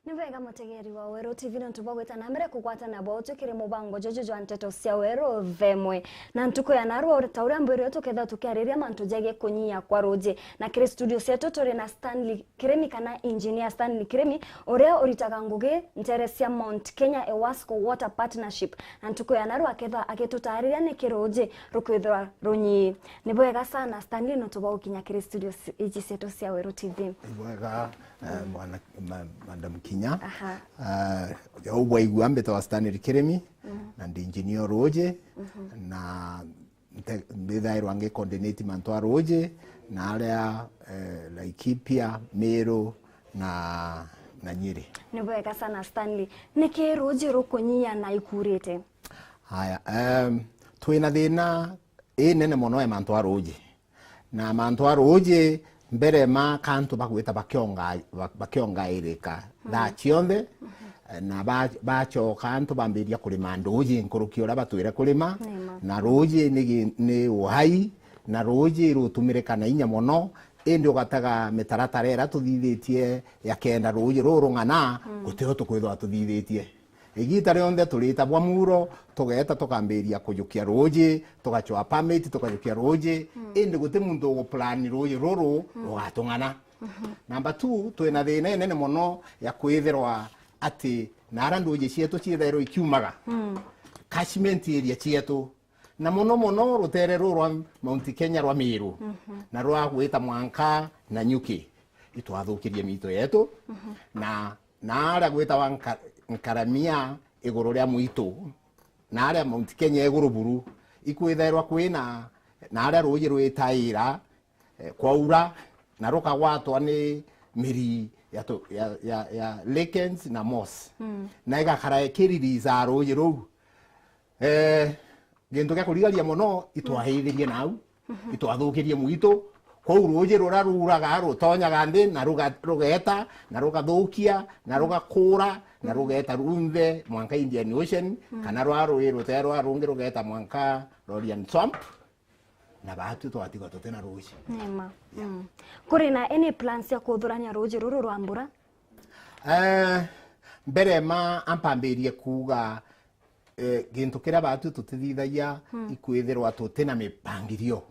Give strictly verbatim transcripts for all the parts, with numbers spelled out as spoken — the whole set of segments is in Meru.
Ni bwega mutegeri wa Weru T V nontu bwa gwita na mbere kugwatana bwa uju kiri mubango juju jwa nteto cia Weru themwe. Na ntuku ya narua, ta uria mbwirwe, tukethirwa tukiariria mantu jegii kunyia kwa ruuji. Na kiri studio cietu turi na Stanley Kirimi, kana Engineer Stanley Kirimi, uria uritaga ngugi ntere cia Mount Kenya Ewasco Water Partnership. Na ntuku ya narua akethirwa agitutariria niki ruuji rukwithirwa runyii. Ni bwega sana Stanley nontu bwa gukinya kiri studio ci-, iji cietu cia Weru T V. Ni bwega, eh, mwana, ma-, Madam Kinya. Aha. Eh, uu bwaigua mbitagwa Stanley Kirimi, na ndi engineer ruuji, na nte-, mbithairwa ngi coordinate mantu a ruuji na aria, eh, Laikipia, Meru na, na Nyeri. Ni bwega sana Stanley. Niki ruuji rukunyia na ikurite? Haya, em, twina thina inene mono ya mantu a ruuji. Na mantu a ruuji, mbere ma kantu bagwita bakionga-, ba-, bakiongairika thaa cionthe, na ba-, bacoka antu bambiria kurima nduuji nkuruki uria batwire kurima. Ni ma. Na ruuji ni gi-, ni uhai, na ruuji rutumirika na inya mono, indi ugatega mitaratara iria tuthithitie ya kenda ruuji ruu rung'ana, gutio tukwithirwa tuthithitie. Igiita rionthe turiita bwa muuro, tugeeta tukambiria kujukia ruuji, tugacwaa permit, tukajukia ruuji, indi guti muntu uguplan ruuji ruru rugatung'ana. Namba two, twina thina inene mono ya kwithirwa ati naria nduuji cietu ciithairwa ikiumaga, catchment area cietu, na mono mono ruteere ruu rwa Mount Kenya rwa Meru, na rwa gwita mwanka Nanyuki, itwathukirie miito yetu, na, na aria gwitawa Nka-, Nkaramia iguru ria mwitu, na aria Mount Kenya iguru buru, ikwithairwa kwina, na aria ruuji rwitaira, eh, kwaura, na rukagwatwa ni miri ya tu-, ya, ya, ya lichens na moss. Na igakara ikiririsaa ruuji ruu. Eh, gintu gia kurigaria mono, itwaithirie nau, itwathukirie mwitu. Kwou ruuji ruria ruuraga rutonyaga nthi na ruga-, rugeeta, na rugathukia, na rugakuura, na rugeeta runthe mwanka Indian Ocean, kana rwa ruui rutea rwa rungi rugeeta mwanka Lollian Swamp, na baatwi twatigwa tuti na ruuji. Ni ma. Mm. Kuri na any plans cia kuthurania ruuji ruru rwa mbura? Eh, mbere ma ampambirie kuuga, eh, gintu kiria baatwi tutithithagia ikwithirwa tuti na mipangirio.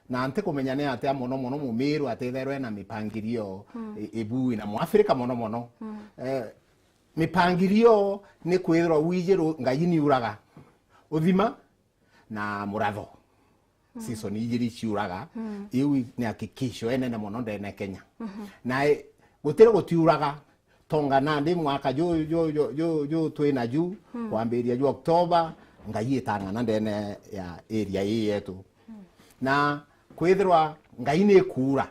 Na ntikumenya ni atia mono mono Mumiru atithairwa ena mipangirio i-, ibui na Muafrika mono mono. Eh, mipangirio ni kwithirwa wiji ru-, Ngai niuraga uthima na muratho. Season ijiri ciuraga, iu i-, ni hakikisho enene mono ndene Kenya. Na i-, gutiri gutiuraga, tonga nandi mwaka ju, ju, ju, ju, ju twina ju, kwambiria ju October, Ngai itang'ana ndene ya area ii yetu. Na kwithirwa Ngai ni ikuura,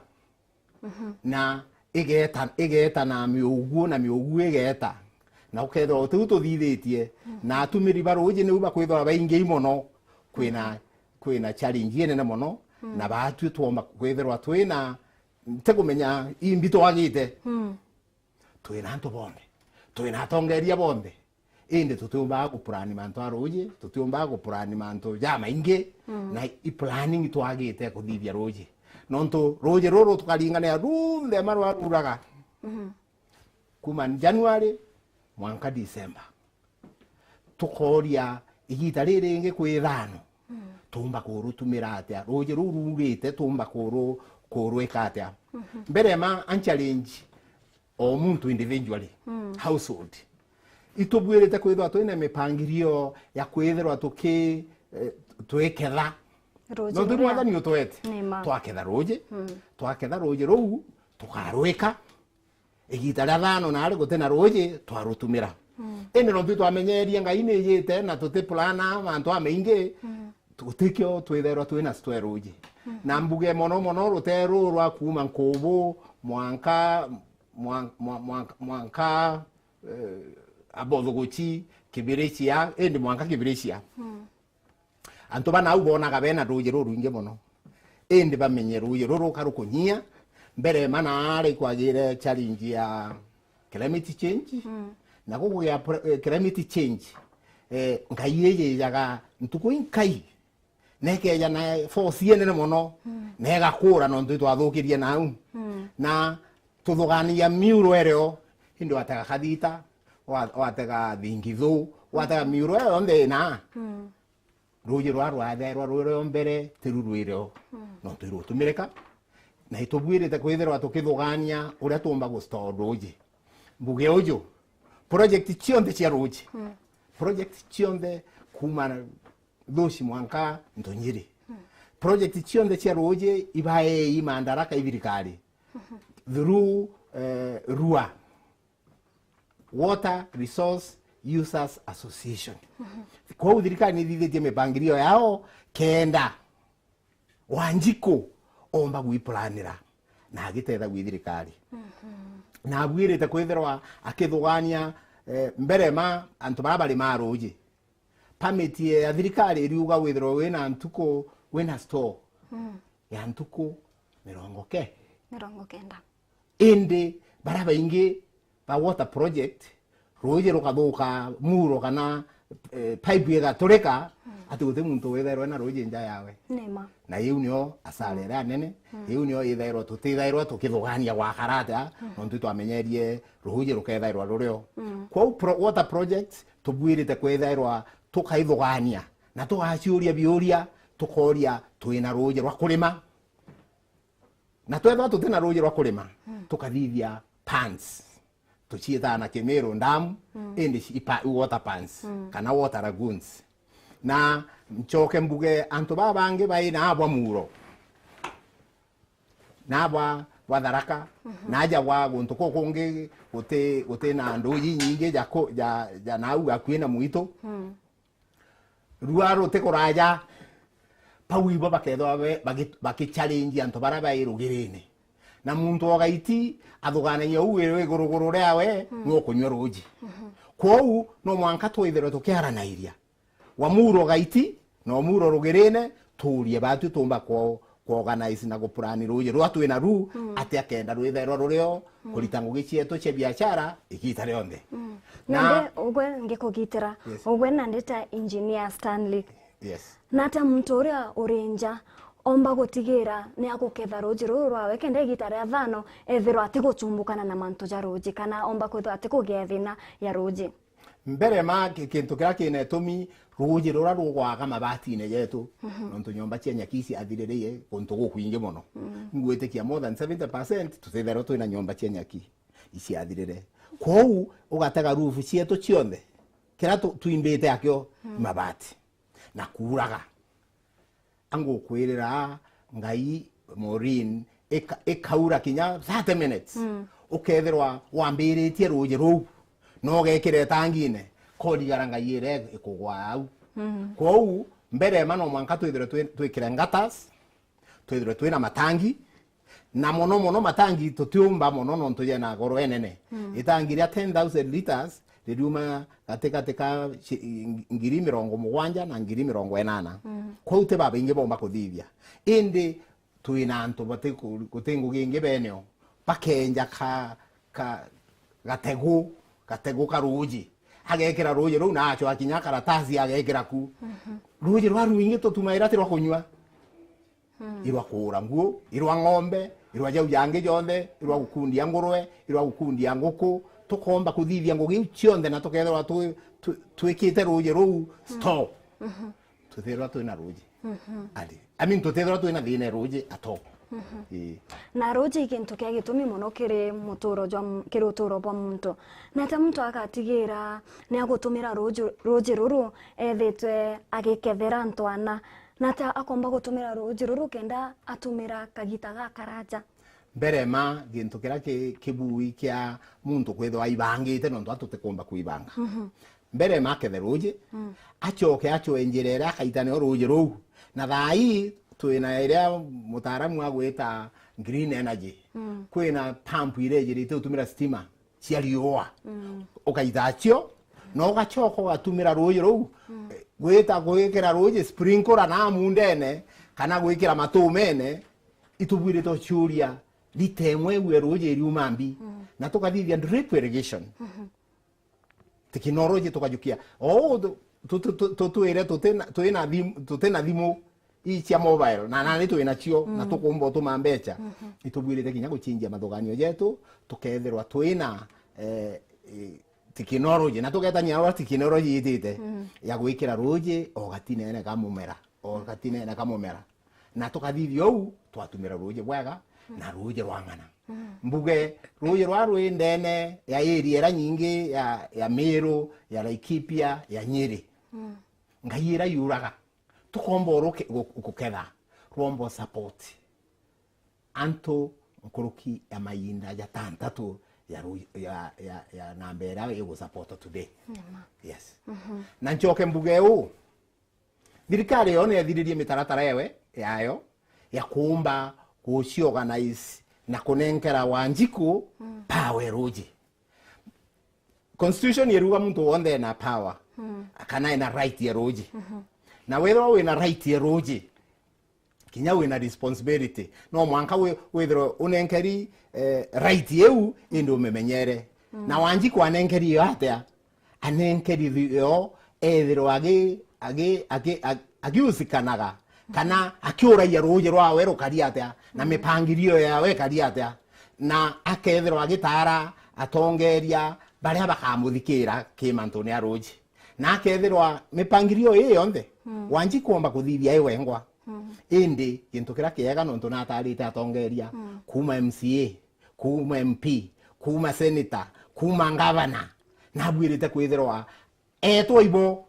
na igeeta, igeeta na miuguo, na miuguo igeeta, na ukethirwa utiu tuthithitie, na atumiri ba ruuji niu bakwithirwa baingi mono, kwina, kwina challenge inene mono, na baatwi twomba kwithirwa twina, ntikumenya imbi twagite. Twina antu bonthe, twina atongeria bonthe, indi tutiumbaga gupurani mantu a ruuji, tutiumbaga gupurani mantu jamaingi, na i planning twagite kuthithia ruuji. Nontu ruuji ruru tukaringania runthe ma rwaruraga, kuma January mwanka December. Tukooria igiita riri ringi kwi ithano, tuumba kurutumira atia? Ruuji ruu ruurite tuumba kuru-, kurwika atia? Mbere ma a challenge o muntu individually, household, itubuirite kwithirwa twina mipangirio ya kwithirwa tuki-, eh, twiketha. Ruuji nontu ruria mwathani utwete. Ni ma. Twaketha ruuji, twaketha ruuji ruu, tukarwika. Igiita ria thano naari guti na ruuji, twarutumira. Indi nontu twamenyeerie Ngai ni ijite na tuti plana mantu amaingi, gutikio twithairwa twina store ruuji. Na mbuge mono mono ruteere ruu rwa kuuma Nkubu mwanka, mwan-, mwan-, mwanka, mwanka, eh, Abothuguchi, Kibirichia, indi mwanka Kibirichia. Antu ba nau boonaga bena ruuji rurwingi mono, indi bamenye ruuji ruru ka rukunyia. Mbere ma naari ikwagire challenge ya climate change. Na gukugia pr-, eh, climate change, eh, Ngai ijijaga ntuku inkai, na ikeeja na force inene mono, na igakuura nontu itwathukirie nau. Na tuthugaanagia miuro irio Indi watega kathita, wa-, watega thingithu, watega miuro iyo yonthe ina. Mm. Ruuji rwa rwatherwa rwireo mbere, tiru rwireo. Mm. Nontu irutumirika, na itubwirite kwithirwa tukithugania uria tuumba gustore ruuji. Mbuge uju, project cionthe cia ruuji, mm, project cionthe kuuma Thuci mwanka Ntunyiri, mm, project cionthe cia ruuji ibaei mandaraka i thirikari, mhm, through, eh, rua. Water Resource Users Association. Mhm. Kwou thirikari ni ithithitie mipangilio yao kenda Wanjiku omba gwipuranira na agitetha gwi thirikari. Mhm. Na abwirite kwithirwa akithugania, eh, mbere ma antu baria barimaa ruuji. Permit ya thirikari iriuga withirwe wina ntuku, wina store, mm, ya ntuku mirongo ke-, mirongo kenda. Indi baria baingi ba water project, ruuji rukathuka muro kana, eh, pipe igaturika, mm, ati guti muntu withairwe na ruuji nja yawe. Ni ma. Na iu nio asara, mm, iria nene, mm, iu nio ithairwa tutithairwa tukithugania gwakara atia, mm, nontu twamenyerie ruuji rukethairwa rurio. Mm. Kwou pro-, water projects tubwirite kwithairwa tukaithugania na tugaciuria biuria, tukoria twina ruuji rwa kurima. Na twethwa tutina ruuji rwa kurima, mm, tukathithia ponds. Tuciitaga na Kimiru dam, mm, indi ci-, ipa-, water ponds, mm, kana water lagoons. Na ncoke mbuge antu baa bangi bai naabwa muro, naabwa bwa Tharaka, mhm, naja bwa guntu kukungi guti, guti na nduuji inyingi ja ku-, ja, ja nau akui na mwitu. Mm. Rua ruti kuraja, bau ibo bakethwa be-, bagi-, bagichallenge antu baria bai rugirine. Na muntu o gaiti athuganagia uu wi iguruguru riawe, mm, nukunyua ruuji. Mhm. Kwou, no mwanka twithirwe tukiaranairia. Wa muro gaiti, na o muro rugirine, tuurie batu tuumba ku-, kuorganize na guplan ruuji rwa twina ru, mm, atia kenda rwithairwa rurio, mm, kurita ngugi cietu cia biashara igiita rionthe. Mm. Na nandi ugwe ngikugitira, yes, ugwe nandi ta Engineer Stanley. Yes. Nata muntu uria uri nja omba gutigira ni aguketha ruuji ruru rwawe kenda igiita ria thano ethirwa atiguchumbukana na mantu ja ruuji, kana omba kwithirwa atikugia thina ya ruuji? Mbere ma ki-, kintu kiria kina itumi, ruuji ruria rugwaga mabatine jetu, mhm, nontu nyomba cia nyaki iciathiririe guntu gukwingi mono. Mm. Ngwitikia more than seventy percent tutithairwa twina nyomba cia nyaki iciathirire. Kwou ugatega roof cietu cionthe, kiria tu-, twimbite akio, mm, mabati, na kuuraga. Angukwirira Ngai, Maureen, ika-, ikaura kinya thirty minutes. Mm. Ukethirwa wambiritie ruuji ruu, na ugekira itangine, korigara Ngai iria ikugwa au. Mm. Kwou, mbere ma no mwanka twithirwe twi-, twikire gutters, twithirwe twina matangi, na mono mono matangi tutiumba mono nontu jena goro enene. Mm. Itangi ria ten thousand litres ririuma gatigati ka ci-, ngiri mirongo mugwanja na ngiri mirongo inana. Mm. Kwou ti babaingi bomba kuthithia. Indi twina antu bati ku-, guti ngugi ingi beneo, bakenja ka, ka, gategu, gategu ka ruuji. Agekira ruuji ruu na acwa kinya karatasi agekira ku. Mhm. Ruuji rwa rwingi tutumaira ti rwa kunyua. Mm. Irwa kuura nguo, irwa ng'ombe, irwa jau jangi jonthe, irwa gukundia ngurwe, irwa gukundia nguku. Tukomba kuthithia ngugi iu cionthe na tukethirwa twi-, twi-, twikite ruuji ruu, mm, store. Mhm. Tutithirwa twina ruuji. Mhm. Ati, I mean, tutithirwa twina thina ruuji at all. Mhm. Ii. Na ruuji i gintu kia gitumi mono kiri muturo jwa mu-, kiri uturo bwa muntu. Na ata muntu agatigira ni agutumira ruuji, ruuji ruru ethitwe agikethera ntwana? Na ata akomba gutumira ruuji ruru kenda atumira kagita gakaraja? Mbere ma gintu kiria ki-, kibui kia muntu kwithirwa aibangite nontu a tutikumba kwibanga. Mhm. Mbere ma akethe ruuji, mm, acoke acwe njira iria akaita nayo ruuji ruu. Na thaa ii twina iria mutaaramu agwita green energy. Mm. Kwina pump iria ijirite gutumira stima cia riua. Mm. Ukaita cio, na ugacoka ugatumira ruuji ruu, mm, eh, gwita gwikira ruuji sprinkler na mundene, kana gwikira matumene, itubwirite uciuria, lita imwe iu ya ruuji iriuma mbi, mm, na tukathithia drip irrigation. Mhm. Teknoloji tukajukia. O tu-, tu-, tu-, tu-, tutwire tutina, twina thim-, tutina thimu ii cia mobile, na nani twina cio, na, mm, tukumba utuma mbecha. Mhm. Itubwirite kinya guchinjia mathuganio jetu, tukethirwa twina, eh, eh, technology, na tugetania uria technology itite, mm, ya gwikira ruuji o gatinene ka mumera, o gatinene ka mumera. Na tukathithia uu, twatumira ruuji bwega, mm, na ruuji rwa ng'ana. Mm. Mbuge, ruuji rwa rwi ndene ya area iria nyingi ya, ya Meru, ya Laikipia, ya Nyeri. Mm. Ngai ira yuraga, tukomba uruke-, gu-, guketha, rwomba support antu nkuruki ya mainda jatantatu ya ru-, ya, ya, ya namba iria igusupport today. Ni ma. Yes. Mhm. Na ncoke mbuge uu, thirikari yo ni ethiririe mitaratara ewe yayo ya kuumba guciorganize na kunenkera Wanjiku, mm, power ya ruuji. Constitution iruga muntu wonthe ena power, mm, kana ena right ya ruuji. Mhm. Na wethirwa wina right ya ruuji, kinya wina responsibility. No mwanka wi-, withirwe unenkeri, eh, right iu, indi umimenyere. Mm. Na Wanjiku anenkeri yo atia? Anenkeri yo ethirwa agi-, agi-, agi-, ag-, agiusikanaga, kana akiuragia ruuji rwawe rukari atia, na, mm, mipangirio yawe ikari atia, na akethirwa agitaara atongeria baria bakamuthikira ki mantune ya ruuji. Na akethirwa mipangirio ii yonthe, mm, Wanjiku omba kuthithia i wengwa. Mm. Indi gintu kiria kiega, nontu nataarite atongeria, mm, kuuma M C A, kuuma M P, kuuma senator, kuuma ngavana, nabuirite kwithirwa eetwa ibo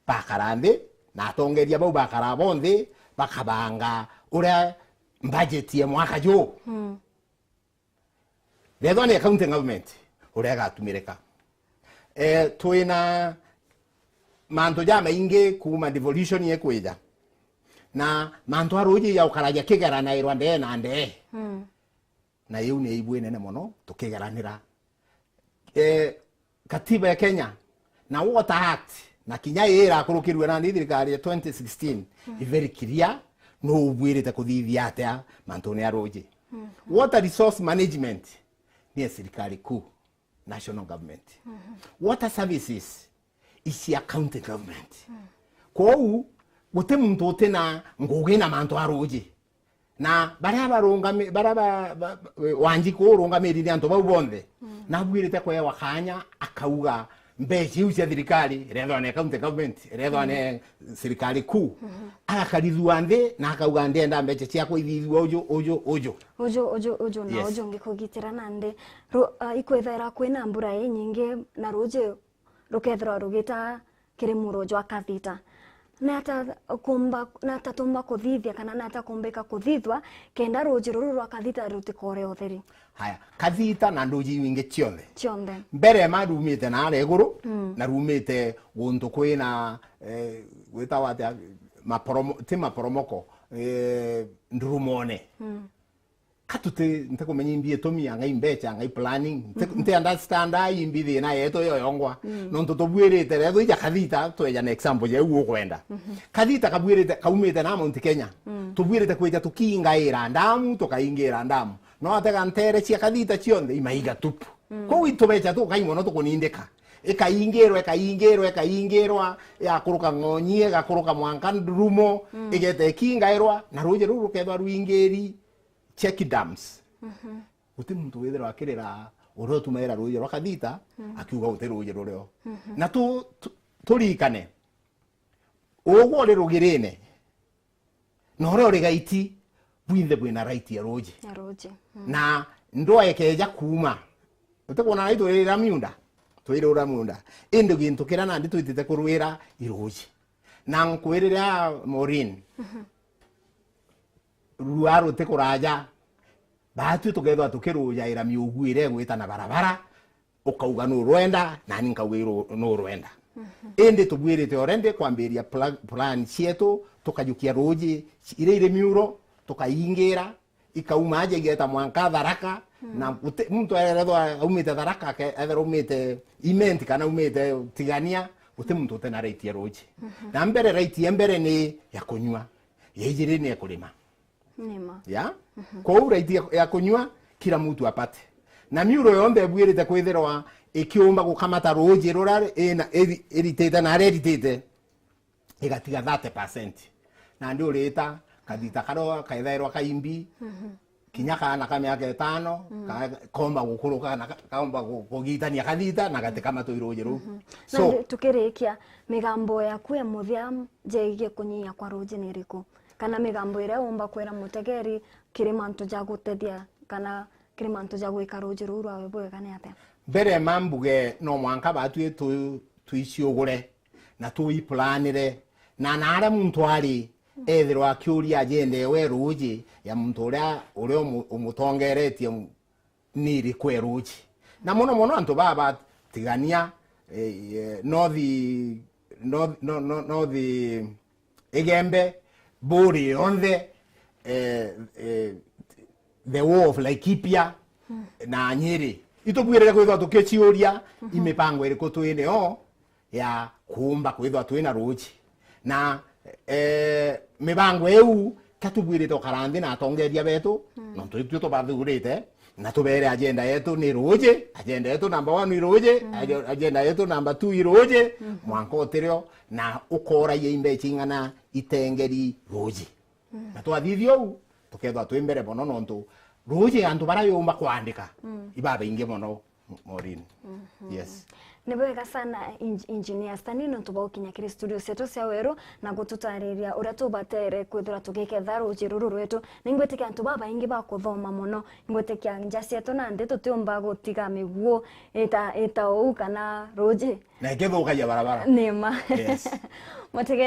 bakara nthi, na atongeria bau bakara bo nthi, bakabanga uria budget ya mwaka juu. Mm. Rethwa ni county government uria igatumirika. Eh, twina mantu jamaingi kuuma devolution ikwija. Na mantu a ruuji jaukara jakigeranairwa ndee na ndee. Mm. Na iu ni ibu inene mono tukigeranira. Eh, katiba ya Kenya na Water Act, na kinya ii irakurukirue nandi thirikari ya twenty sixteen, mm, i very clear, nu ubuirite kuthithia atia mantune ya ruuji. Mm. Water resource management ni ya serikali kuu, national government. Mm-hmm. Water services is ya county government. Mm. Kwou, guti muntu utina ngugi na mantu a ruuji. Na baria barungami-, baria ba, ba, ba, Wanjiku urungamirire antu bau bonthe, mm, nabuirite kuewa kaanya akauga mbeca iu cia thirikari, irethwa ni county government, irethwa ni, mm, serikali kuu, mm-hmm, agakarithua nthi na akauga, "Ndienda mbeca ciakwa ithithua uju, uju, uju." Uju, uju, uju na, yes, uju ngikugitira nandi. Ru-, ah, ikwithaira kwina mbura inyingi na ruuji rukethirwa rugita kiri muro jwa Kathita. Nata kumba, nata tumba kuthithia kana nata kumbika kuthithwa kenda ruuji ruru rwa Kathita rutikore utheri? Haya, Kathita na nduuji iu ingi cionthe. Cionthe. Mbere ma rumite naara iguru, mm, na rumite guntu kwina, eh, gwitawa atia, maporomo-, ti maporomoko, eh, ndurumone. Mm. Ka tuti, ntikumenya imbi itumi, anga i mbeca, anga i planning. Nti, mhm, nti understand imbi thina yetu yo yongwa. Mm. Nontu tubuirite, retho ija Kathita, tweja na example ya u ukwenda. Mhm. Kathita kabuirite, kaumite na Mount Kenya. Mm. Tubuirite kwija tukiingaira ndamu, tukaingira ndamu. No atega ntere cia Kathita cionthe, imaiga tupu. Mm. Kwou i tubeca tukai mono tukunindika. Ikaingirwa, ikaingirwa, ikaingirwa, yakuruka Ng'onyi, igakuruka mwanka Ndurumo, mm, igeta ikingairwa, na ruuji ruu rukethwa rwingiri check dams. Mhm. Guti muntu withirwa akirira uria utumaira ruuji rwa Kathita, mm, akiuga guti ruuji rurio. Mhm. Na tu, tu, turirikane, ugwe uri rugirine, na uria uri gaiti, bwinthe bwina right ya ruuji. Ya ruuji. Mm. Na ndwaa ikeja kuuma, utikwona nai twirira miunda, twirira miunda. Indi gintu kiria nandi twitite kurwira i ruuji. Na nkwirire a Maureen, mhm, rua ruti kuraja, baatwi tukethwa tukirujaira miugu iria igwita na barabara, ukauga nurwenda, nani nkauga iru-, nurwenda. Mhm. Indi tubwirite already kwambiria pla-, plan cietu, tukajukia ruuji, iria iri miuro, tukaingira, ikauma aja igeta mwanka Tharaka, mm, na guti muntu erethwa aumite Tharaka, ake-, ethirwa aumite Imenti kana aumite Tigania, guti muntu utina right ya ruuji. Mhm. Na mbere right ya mbere ni ya kunyua, ya ijiri ni ya kurima. Nima. Ya? Mhm. Kwou right ya, ya kunyua, kila mtu apate. Na miuro yonthe ibwirite kwithirwa ikiumba gukamata ruuji ruria ina, iri-, iritite na aria iritite. Igatiga thirty percent. Nandi urita kathita karia kaithairwa kaimbi, mhm, Kinya kaana ka miaka itano, mm, ka-, komba gukuruka na ka-, kaomba ku-, kugitania kathita na gatikama twi ruuji ruu. Mhm. So, nandi tukirikia, migambo yaku ya muthia jegie kunyia kwa ruuji ni iriku? Kana migambo iria umba kwira mutegeri kiri mantu ja gutethia kana kiri mantu ja gwika ruuji ruu rwawe bwega ni atia? Mbere ma mbuge no mwanka batwi tu-, twiciugure na tuiplanire, na naria muntu ari, ethirwa akiuria agenda ewe ruuji ya muntu uria, uria umu-, umutongeretie mu-, ni iriku e ruuji. Na mono mono antu baba batigania, eh, eh, North, North, no-, no-, North Igembe, Buuri yonthe, eh, eh, the War of Laikipia, mm, na Nyeri. Itubwirire kwithirwa tukiciuria, mhm, i mipango iriku twinayo ya kuumba kwithirwa twina ruuji. Na, eh, mibango iu, ka tubwirite ukara nthi na atongeria betu, mm, nontu itwi tubathurite, na tubeere agenda yetu ni ruuji, agenda yetu number one i ruuji, mm, age-, agenda yetu number two i ruuji, mm, mwanka utirio, na ukoragia imbeca ing'ana itengeri ruuji. Mm. Na twathithia uu, tukethwa twi mbere mono nontu ruuji antu baria yumba kwandika, mm, ibabaingi mono. Maureen. Mhm. Yes. Ni bwega sana, Eng-, Engineer Stanley, nontu bwa gukinya kiri studio cietu cia Weru na gututariria uria tubatere kwithirwa tugiketha ruuji ruru rwetu. Ningwitikia antu babaingi bakuthoma mono. Ngwitikia nja cietu nandi tutiumba gutiga miguo ita, ita uu kana ruuji. Na ikithukagia barabara. Ni ma. Yes. Mutegeri